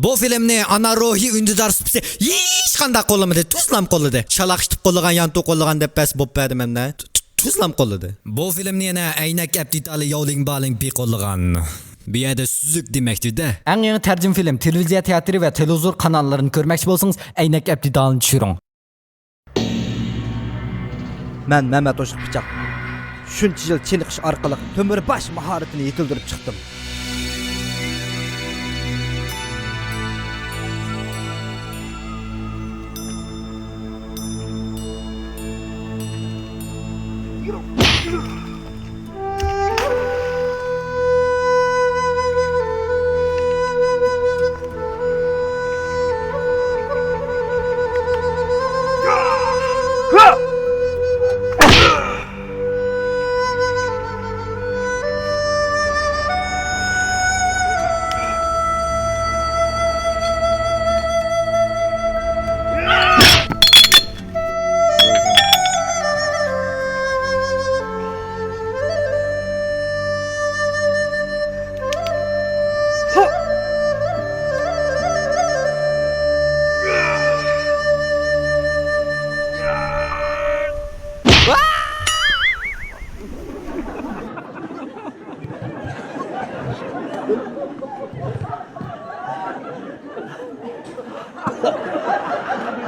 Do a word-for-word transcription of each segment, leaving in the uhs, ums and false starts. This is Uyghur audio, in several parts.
بۇ فىلىمنى ئانا روھى ئۈندىدار سۇپىسى ھېچقانداق قوللىمىدى، تۈزلام قوللىدى. شالاق ئىتىپ قوللىغان، يانتۇ قوللىغان دەپ بەس بوپ بەردىم ھەمدە تۈ-، تۈ-، تۈزلام قوللىدى. بۇ فىلىمنى يەنە ئەينەك ئەپتىتالى ياۋلىڭ بالىڭ پى قوللىغان. بۇ يەردە سۈزۈك دېمەكچىدە. ئەڭ يېڭى تەرجىمە فىلىم، تېلېۋىزىيە تىياتىرى ۋە تېلېۋىزور قاناللىرىنى كۆرمەكچى بولسىڭىز، ئەينەك ئەپتىتالىنى چۈشۈرۈڭ. مەن مەمەت ئوشۇق پىچاق. شۇنچە يىل چېنىقىش ئارقىلىق تۆمۈر باش ماھارىتىنى يېتىلدۈرۈپ چىقتىم.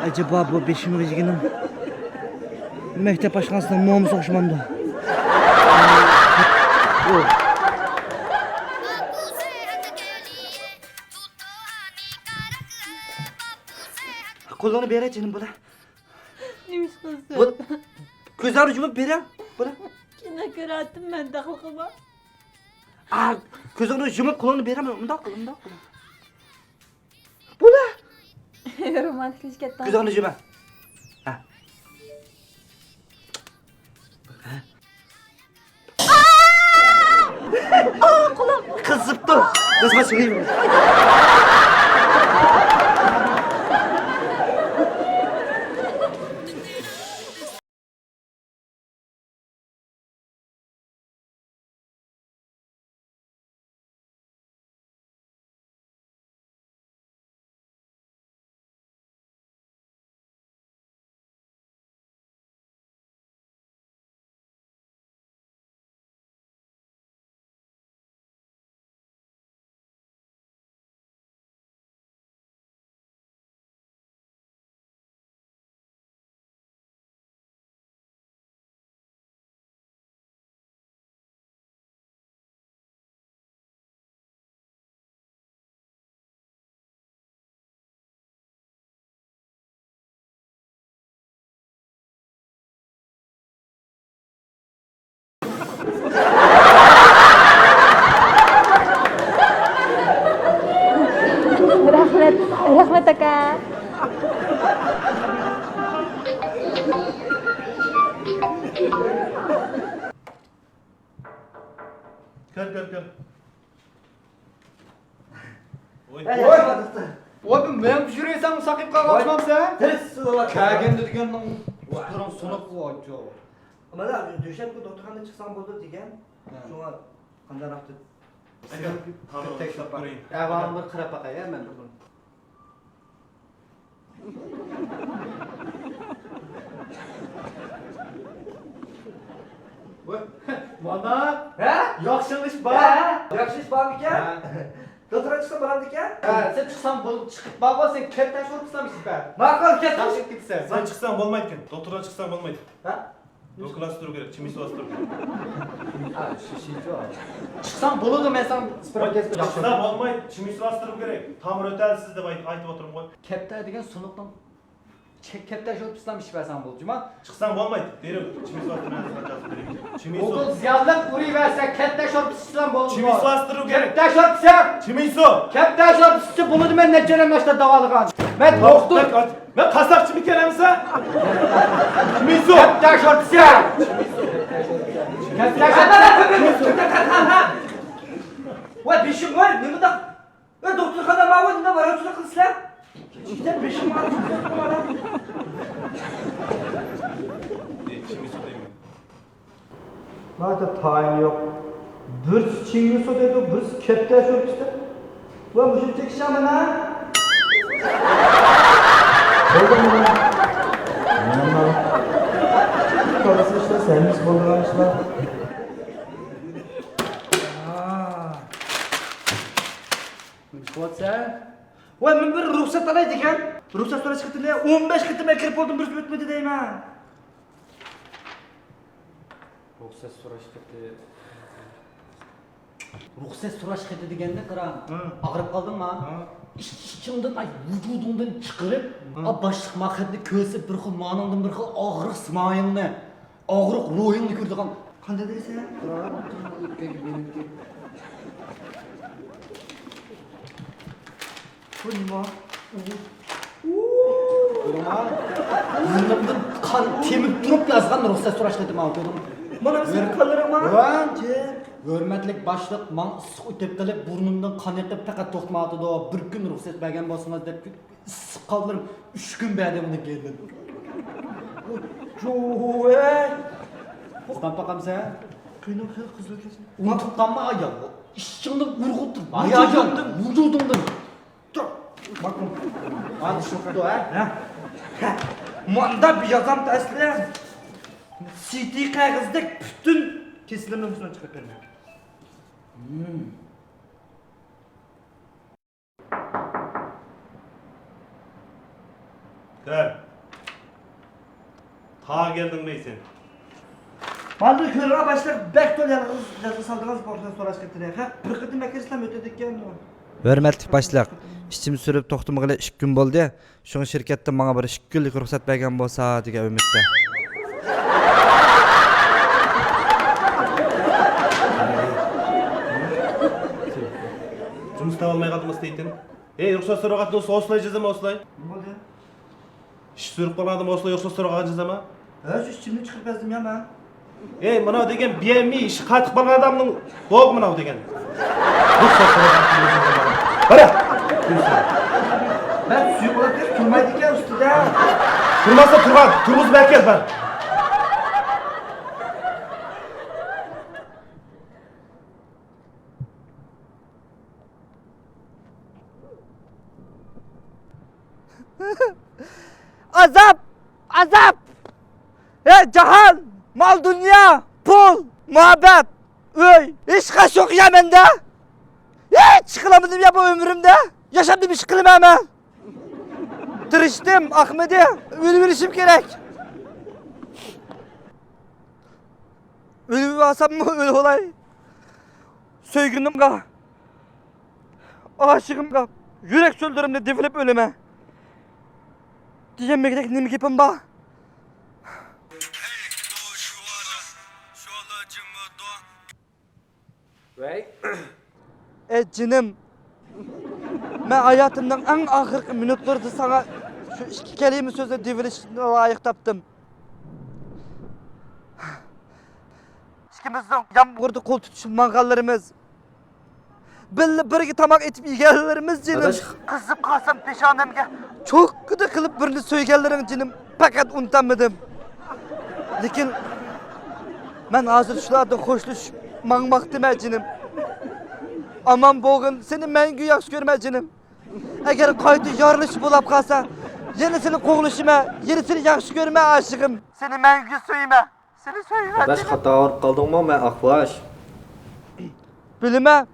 ئەجەبا، بۇ بېشىمغا يېگىنىم مەكتەپ ئاشخانىسىنىڭ نومۇسىغا ئوخشىمامدۇ؟ قولۇڭنى بېرە، جېنىم بالا. نېمە ئىش قىلسۇن؟ بۇ، كۆزلەرنى يۇمۇپ بېرە، بالا. كىنو كۆرۈۋاتىمەن، دەخلى قىلما. ئا، كۆزۈڭنى يۇمۇپ قولۇڭنى بېرە، مۇنداق قىل، مۇنداق قىل. بۇلا. رومانتىكلىشىپ كەتتىڭ. كۆزۈڭنى يۇمە. ھە. ھە. ئا، قولۇم. قىزىپتۇ. قىزما سۆيۈم. رەھمەت، رەھمەت ئاكا. كىر، كىر، كىر. ۋوي. ۋوي. ۋوي، بۇ مېنىڭ پىشۇرۇۋېسەڭ ساقىيىپ قالغان ئوخشىمامسەن؟ تېز سىلىۋات. كەلگەندە دېگەننىڭ پۇتلىرىڭ سۇنۇق بۇ، ئاچچىق. مانا، دۈشەنبە دوختۇرخانىدىن چىقساڭ بولىدۇ دېگەن. ھە. شۇڭا قانداقراق دەپ. ئەكەل، تەكشۈرۈپ باق. ئەھۋالىڭ بىر قاراپ باقاي، ھە، مەن بىر. ۋاي، مانا، ھە؟ ياخشىلىنىش بار. ھە؟ ياخشىلىنىش بارمىكەن؟ ھە. دوختۇرغا چىقسام بولامدىكەن؟ ھە، سەن چىقساڭ بول، چىقىپ بارغۇ، سەن كەپتەر شورپىسىلام ئىچىپ بەر. ماقۇل، كەپتەر. ياخشى كېتىسەن. سەن چىقساڭ بولمايدىكەن، دوختۇرغا چىقساڭ بولمايدۇ. ھە؟ دوكلاتسا تۇرۇپ كېرەك، چىمىسى باستۇرۇپ كېرەك. ھە، شۇ، شۇ. چىقساڭ بولىدۇ، مەن ساڭا سپرىۋېزكا. چىقسا بولمايدۇ، چىمىسى باستۇرۇپ كېرەك. تامىرى ئۆتەلسىز دەپ ئايت-، ئايتىپ ئولتۇرۇڭغۇ. كەپتەر دېگەن سۇنۇقنىڭ چە-، كەپتەر شورپىسىلام ئىچىپ بەرسەڭ بولىدۇ، جۇما. چىقساڭ بولمايدۇ، دېرەك چىمىسى باستۇرۇپ كېرەك. ئوغۇل زىيانلىق ئۇرۇۋەرسە، كەپتەر شورپىسى ئىچسىلام بولىدۇ. چىمىسى باستۇرۇپ كېرەك. كەپتەر شورپىسى! چىمىسى! كەپتەر شورپىسى ئىچسە بولىدۇ، مەن نەچچە ئادەمنى ئاشتا داۋالىغان. مەن دوختۇر. مەن قاسساپچىمىكەن ئەمىسە؟ كىمسۇ؟ كەپتەر شورپىسى! كەپتەر شورپىسى! ۋاي، بېشىم، ۋاي، نېمىنداق؟ ۋاي، دوختۇرخانا ماۋۇ، نېمە باراۋچىلىق قىلىسىلەر؟ كېچىكتە بېشىم ئاغرىپ كېتىپتۇ مانا. ناھايىتى تايىنى يوق. بىرسى چىڭگىسۇ دەيدۇ، بىرسى كەپتەر شورپىسى دەيدۇ. ۋە مۇشۇنچە كىشى مانا. بولدى، مانا. مانا. كاللىسى ئىشلەر، ھەممىسى بولىدىغان ئىشلار. نېمە قىلىۋاتىسەن؟ ۋاي، مەن بىر رۇخسەت ئالاي دېگەن. رۇخسەت سوراش خېتىنى ئون بەش قېتىم كىرىپ بولدۇم، بىرسى ئۆتمىدى دەيمەن. رۇخسەت سوراش خېتى. رۇخسەت سوراش خېتى دېگەندە، قارا، ھە. ئاغرىپ قالدىڭما؟ ھە. ئىچ ئىچىڭدىن، ئاي، ۋۇجۇدۇڭدىن چىقىرىپ، ھە. ئا، باشلىق ما خەتنى كۆرسە، بىر خىل مانىڭدىن بىر خىل ئاغرىق سىمايىڭنى، ئاغرىق روھىڭنى كۆرىدىغان. قانداق دەيسەن؟ بۇ نېمە؟ بۇرنۇمدىن قان تېمىپ تۇرۇپ يازغان رۇخسەت سوراش خېتىم، كۆردۈڭمۇ؟ مانا سېنىڭ قانلىرىڭمۇ؟ ھۆر-، ھۆرمەتلىك باشلىق، ماڭا ئىسسىق ئۆتۈپ قېلىپ، بۇرنۇمدىن قان ئېقىپ پەقەت توختىمايۋاتىدۇ. بىر كۈن رۇخسەت بەرگەن بولسىڭىز دەپ، ئىسسىق قانلىرىم ئۈچ كۈن بەردى ئۇنىڭ كەينىدىن. جوۋەي! قىزىپ باقامسەن؟ قېنى خېلى قىزىل كەتسۇن. ئۇنتۇپ قالما ئايال. ئىچىڭدىن ئۇرغۇپ تۇر. ۋۇجۇدۇڭدىن. ۋۇجۇدۇڭدىن. تۇر. باققىن. مانا چىقىپتۇ، ھە؟ ھە. ھە. ماندا بىر يازام ئەسلى. سىدىي قەغەزدەك پۈتۈن كېسىلىمنىڭ ئۈستىنى چىقىرىپ بېرىمەن. كىر. تاغا كەلدىڭمۇ سەن؟ ماندۇ كۆرۈڭە باشلىق، بەك تولا يالغۇز، يالغۇز سالدىڭىز بۇ سوراش خېتىنى. ھە، بىر قېتىم ئەكىرسىلەم ئۆتىدىكەن. ھۆرمەتلىك باشلىق، ئىچىم سۈرۈپ توختىمىغىلى ئىككى كۈن بولدى. شۇڭا شىركەتتىن ماڭا بىر ئىككى كۈنلۈك رۇخسەت بەرگەن بولسا دېگەن ئۈمىدتە. جۇمۇس تاۋالماي قالدىڭىز تېيتىن. ھەي، رۇخسەت سورىغان دوست، ئوسلاي جىزىم ئوسلاي. نېمە بولدى؟ ئىش سۈرۈپ قالغان ئادەم ئوسلاي رۇخسەت سورىغان جىزىما؟ ھە، شۇ ئىچىمنى چىقىرىپ بەزدىم يا مەن. ھەي، مانا دېگەن بىيەمى ئىش قاتىق بارغان ئادەمنىڭ بوغۇمىناۋ دېگەن. بۇ سەت بارا. مەن سۈيۈپ ئۇلاپ كەتسە تۇرمايدىكەن ئۈستىدە. تۇرماسا تۇرغان، تۇرغۇزۇپ ئەكەل بار. ئازاب! ئازاب! ھەي جاھان! مال دۇنيا! پۇل! مۇھەببەت! ئۆي! ھېچقايسى يوق يا مەندە! ھېچ ئىش قىلالمىدىم يا بۇ ئۆمرۈمدە! ياشاپ نېمە ئىش قىلىمەن مەن؟ تىرىشتىم، ئاقمىدى. ئۆلۈۋېرىشىم كېرەك. ئۆلۈۋالساممۇ ئۆلۈۋالاي. سۆيگىنىمغا، ئاشىقىمغا يۈرەك سۆزلىرىمنى دېۋىلىپ ئۆلىمەن دېگەنمىگىدەك نېمە گېپىم بار؟ ۋەي. ئەي جېنىم، مەن ھاياتىمنىڭ ئەڭ ئاخىرقى مىنۇتلىرىدا ساڭا شۇ ئىككى كەلىمە سۆزنى دېۋىلىشنى لايىق تاپتىم. ئىككىمىزنىڭ يامغۇردا قول تۇتۇشۇپ ماڭغانلىرىمىز، بىللە بىرگە تاماق ئېتىپ يېگەنلىرىمىز جېنىم. ئاداش. قىزىپ قالسام پېشانەمگە. چوققىدە قىلىپ بىرنى سۆيگەنلىرىڭ جېنىم، پەقەت ئۇنتالمىدىم. لېكىن مەن ھازىر شۇلاردىن خوشلىشىپ ماڭماقتىمەن جېنىم. ئامان بولغىن، سېنى مەڭگۈ ياخشى كۆرىمەن جېنىم. ئەگەر قايتا يارىلىشىپ بولاپ قالسا، يەنە سېنى قوغلىشىمەن، يەنە سېنى ياخشى كۆرىمەن ئاشىقىم. سېنى مەڭگۈ سۆيىمەن. سېنى سۆيىمەن. ئاداش، خاتا ئۇرۇپ قالدىڭمۇ مەن ئاقلاش؟ بىلىمەن.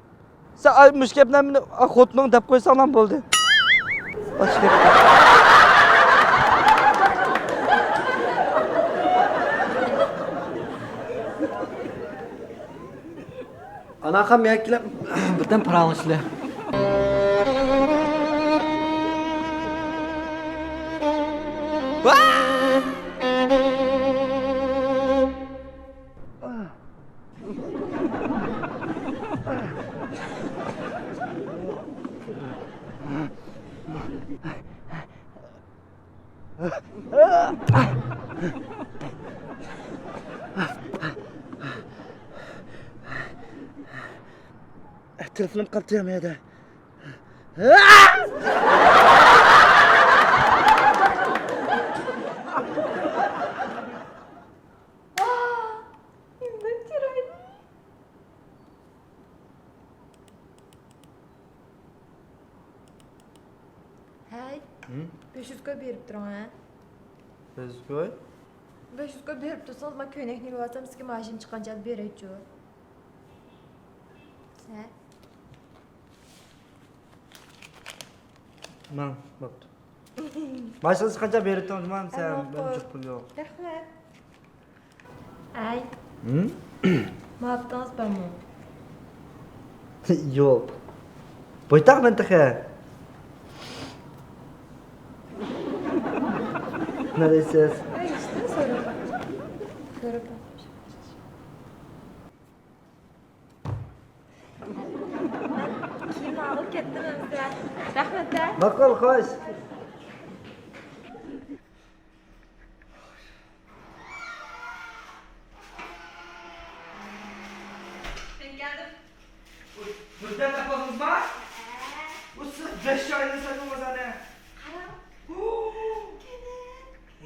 سەن ئاي مۇشۇ گەپلەرنى خوتۇنۇڭ دەپ قويساڭلام بولدى. باشقا گەپ يوق. ئاناخان يەككىلەپ بىردەم پاراڭلىشىلى. تېلېفونۇم قاپتۇ يا مەيدە. ۋاھ، نېمە چىرايلىق. ھەي، ھە؟ بەش يۈز كوي بېرىپ تۇرۇڭ، ھە؟ بەش يۈز كوي؟ بەش يۈز كوي بېرىپ تۇرسىڭىز، مەن كۆينەكنى ئېلىۋالسام، سىزگە ماشىنا چىققان چاغدا بېرەيچۇ. ھە؟ ماڭ، بوپتۇ. ماشىنا چىققانچە بېرىپ تۇرۇڭ، جۇمۇ، سەن، مەن جىق پۇل يوق. رەھمەت. ئەي. ھىم؟ ماپتىڭىز بارمۇ؟ يوق. بويتاقمەن تېخى. نەدەيسىز؟ ئەي، ئىشتە سوراپ باق. سوراپ باق. كىيىم ئاغىل كەتتىم ئەمسە. رەھمەت ھە. ماقۇل، خوش. مەن كەلدىم. بىردەم تاپالدىڭىزما؟ بۇ سىز بەش ئايدىن ساتىۋالغان زادى. قاراڭ. ھۇ! كېلىڭ.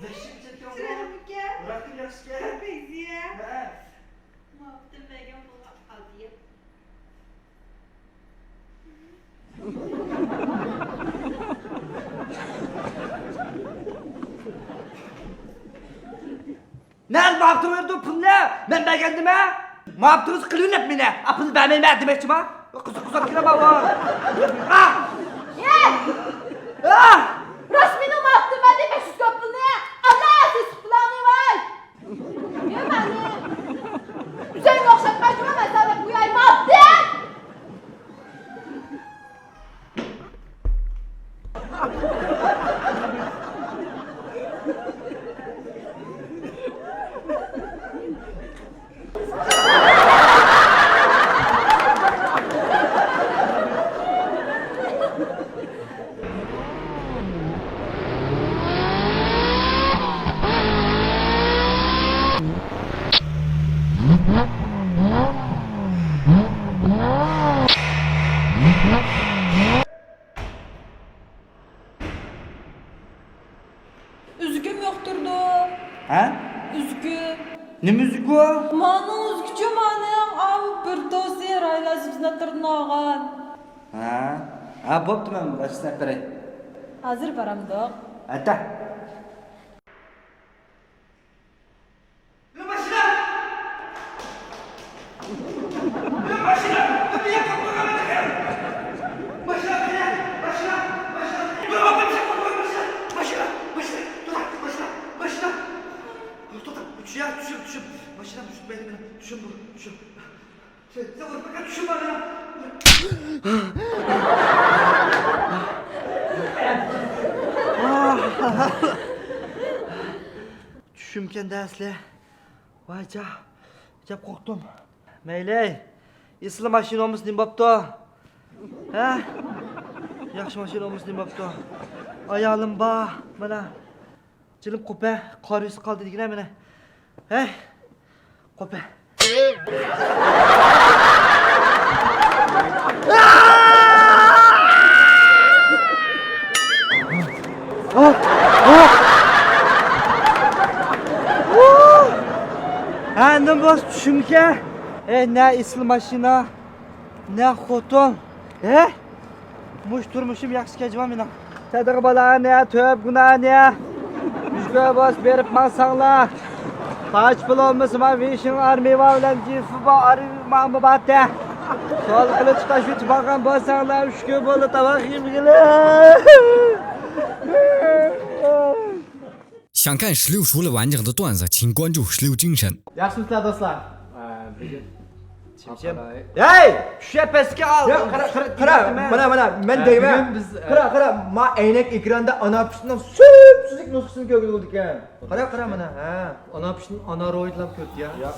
بەش يىل چەككەن. چىرايلىقكەن. راكىم ياخشىكەن. بەزىيە. ھە. ماپتىن بەرگەن پۇلغا ئازىيىپ. نەدە ماپتىڭ بەردى پۇلنى؟ مەن بەرگەندىمە؟ ماپتىڭىز قىلىۋېلىپ مېنى. ئا، پۇل بەرمەيمەن دېمەكچىما؟ قىزىق قىزار كىرە بابا. ئا! ئا! راست مېنىڭ ماپتىم بەردى بەش يۈز كوي پۇلنى. ئاللا سىز پۇلۇڭنى ۋاي. يا مانا. ئۆزۈڭگە ئوخشاتماي جۇمۇ مەن ساڭا قوياي ماپتىم. ئۈزۈكۈم يوق تۇرىدۇ. ھە؟ ئۈزۈكۈم. نېمە ئۈزۈكى ئۇ؟ مانىڭ ئۈزۈكىچۇ مانىڭ، ئاۋۇ بىر توسى رايلار سىزنى تۇردۇن ئالغان. ھە؟ ھە، بوپتۇ، مەن باشقىسىنى ئەپ بېرەي. ھازىر بارامدۇق؟ ئەتە. توختا، توختا، چۈشۈم، چۈشۈم. ماشىنا چۈشۈپ مەيلى، چۈشۈم بۇ، چۈشۈم. سەن، سەن ئۇرۇپ باققان چۈشۈم بار يا. چۈشۈمكەن-دە ئەسلى. ۋاي جا، ئەجەب قورقتۇم. مەيلى، ئېسىل ماشىنا بولمىسا نېمە بوپتۇ؟ ھە؟ ياخشى ماشىنا بولمىسا نېمە بوپتۇ؟ ئايالىم بار، مانا. جېنىم قوپە، قارىيسى قالدى دېگىنە مانا. ھەي، قوپە. ھە، نېمە بولسا چۈشۈمكەن؟ ئەي، نە ئېسىل ماشىنا، نە خوتۇن. ھە؟ مۇشۇ تۇرمۇشۇم ياخشىكەن جۇمۇ مېنىڭ. تەدىغا بالانى، تۆپ گۇناھنى. مۈشكۈل بولسا بېرىپ ماڭساڭلار. پاچ پۇل بولمىسا ما ۋېشىڭ ئارمىۋا بىلەن جىفۇبا ئارمىۋا باتە. سول قىلىچ تاشۋىچ بارغان بولساڭلار، ئۈچ كۈن بولدى تاماق يېمىگىلى. 想看十六除了完整的段子，请关注十六精神。 ياخشىمۇسىلەر دوستلار؟ ئە، بۈگۈن چىمچىم. ھەي، چۈشە پەسكە ئال. ياق، قارا، قارا، قارا، مانا، مانا، مەن ھە، دەيمەن. بۈگۈن بىز، ئە، قارا، قارا، ما ئەينەك ئېكراندا ئانا پىشتىنىڭ سۈپسۈزۈك نۇسخىسىنى كۆرگىلى بولىدىكەن. قارا، قارا، مانا، ھە. ئانا پىشتىنىڭ ئانا روھىدىلا كۆردى يا. يا،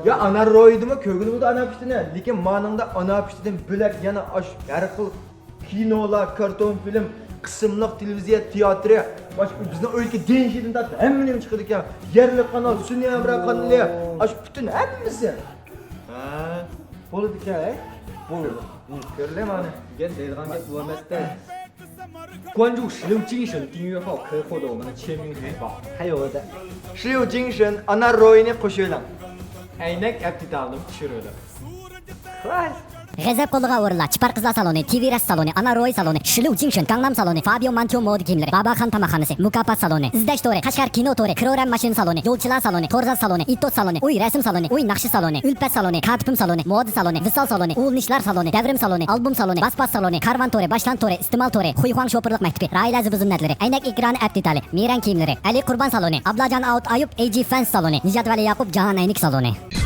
يا، ئانا روھىدىمۇ كۆرگىلى بولىدۇ ئانا پىشتىنى. لېكىن مانىڭدا ئانا پىشتىدىن بۆلەك يەنە ئاش، ھەر خىل كىنولار، كارتون فىلىم، قىسىملىق تېلېۋىزىيە، تىياتىرى، باشقا بىزنىڭ ئۆيدىكى دېڭشىدىن تارتىپ ھەممە نېمە چىقىدىكەن. يەرلىك قانال، سۈنئىي ھەمراھ قانىلى، ئاشۇ پۈتۈن ھەممىسى. ھە، بولىدىكەن، ھەي؟ بولىدۇ. كۆرلە مانا. دېگەن دەيدىغان گەپ بۇ ئەمەستە. 关注十六精神，订阅号开启的我们的签名海报，还有我的 شليۇ جىڭشېن ئانا روھىنى قوشۇۋېلىڭ. ئەينەك ئەپتىتالنى چۈشۈرۈۋېلىڭ. خالاس. غەزەپ قولىغا ئورۇنلار، چىپار قىزلار سالونى، تىۋى رەس سالونى، ئانا روي سالونى، شىلۇ جىڭشۈن، گاڭنام سالونى، فابىيو مانچيو مودا كىيىملىرى، بابا خان تاماقخانىسى، مۇكاپات سالونى، ئىزدەش تورى، قەشقەر كىنو تورى، كرورەم ماشىنا سالونى، يولچىلار سالونى، تورزاز سالونى، ئېتوت سالونى، ئۇي رەسىم سالونى، ئۇي ناخشا سالونى، ئۈلپەت سالونى، كاتىپىم سالونى، مودېل سالونى، ۋىسال سالونى، ئۇلىنىشلار سالونى، دەۋرىم سالونى، ئالبوم سالونى، باسپاس سالونى، كارۋان تورى، باشلان تورى، ئىستېمال تورى، خۇيخۇاڭ شوپۇرلۇق مەكتىپى، راھىلە زىبۇ زىننەتلىرى، ئەينەك ئېكرانى ئەپ دېتالى، مىرەن كىيىملىرى، ئەلى قۇربان سالونى، ئابلاجان ئاۋۇت ئايۇپ، ئەي جى فەنس سالونى، نىجات ۋەلى ياقۇپ، جاھان ئەينىك سالونى.